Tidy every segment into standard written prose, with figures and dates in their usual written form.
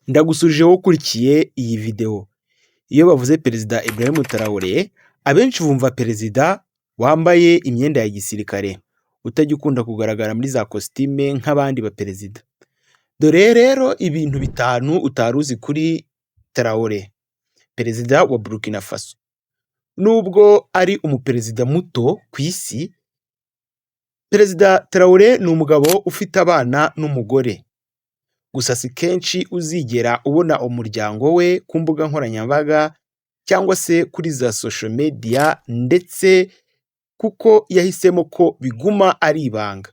Ndagusuje wowe ukurikiye iyi videwo. Iyo bavuze Perezida Ibrahim Traoré, abenshi bumva perezida wambaye imyenda ya gisirikare, utajya ukunda kugaragara muri za kositime nk'abandi baperezida. Dore rero ibintu bitanu utari uzi kuri Traoré, perezida wa Burkina Faso. Nubwo ari umuperezida muto ku isi, Perezida Traoré ni umugabo ufite abana n'umugore. Gusa si kenshi uzigera ubona umuryango we ku mbuga nkoranyambaga cyangwa se kuri za social media, ndetse kuko yahisemo ko biguma ari ibanga.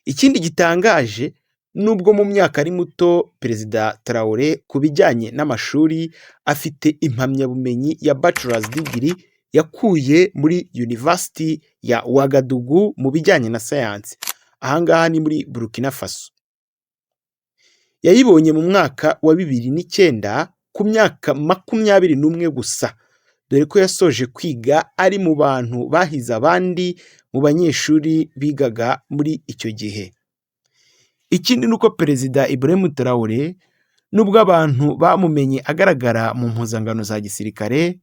Ikindi gitangaje, nubwo mu myaka ari muto, Perezida Traoré ku bijyanye n'amashuri afite impamyabumenyi ya bachelor's degree yakuye muri University ya Ouagadougou mu bijyanye na science. Aha ngaha ni muri Burkina Faso. Yayibonye mu mwaka wa 2009 ku myaka 21 gusa, dore ko yasoje kwiga ari mu bantu bahize abandi mu banyeshuri bigaga muri icyo gihe. Ikindi ni uko Perezida Ibrahim Traoré, nubwo abantu bamumenye agaragara mu mpuzangano za gisirikare,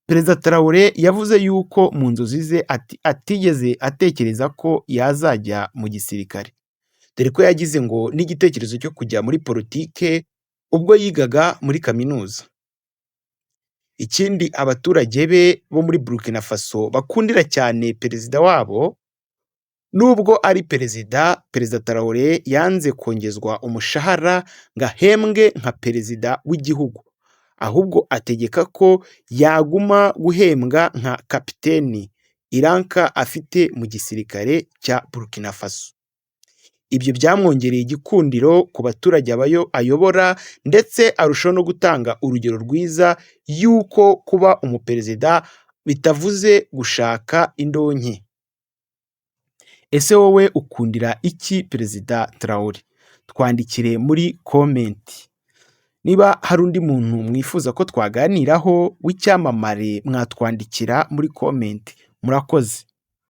Perezida Traoré yavuze yuko mu nzozi ze atigeze atekereza ko yazajya mu gisirikare, dore ko yagize ngo n'igitekerezo cyo kujya muri politike ubwo yigaga muri kaminuza. Ikindi abaturage be bo muri Burkina Faso bakundira cyane perezida wabo, nubwo ari perezida, Perezida Traoré yanze kongezwa umushahara ngo ahembwe nka perezida w'igihugu, ahubwo ategeka ko yaguma guhembwa nka kapiteni, i rank afite mu gisirikare cya Burkina Faso. Ibyo byamwongereye igikundiro ku baturage ayobora, ndetse arushaho no gutanga urugero rwiza y'uko kuba umuperezida bitavuze gushaka indonke. Ese wowe ukundira iki Perezida Traoré? Twandikire muri comment. Niba hari undi muntu mwifuza ko twaganiraho w'icyamamare, mwatwandikira muri comment. Murakoze.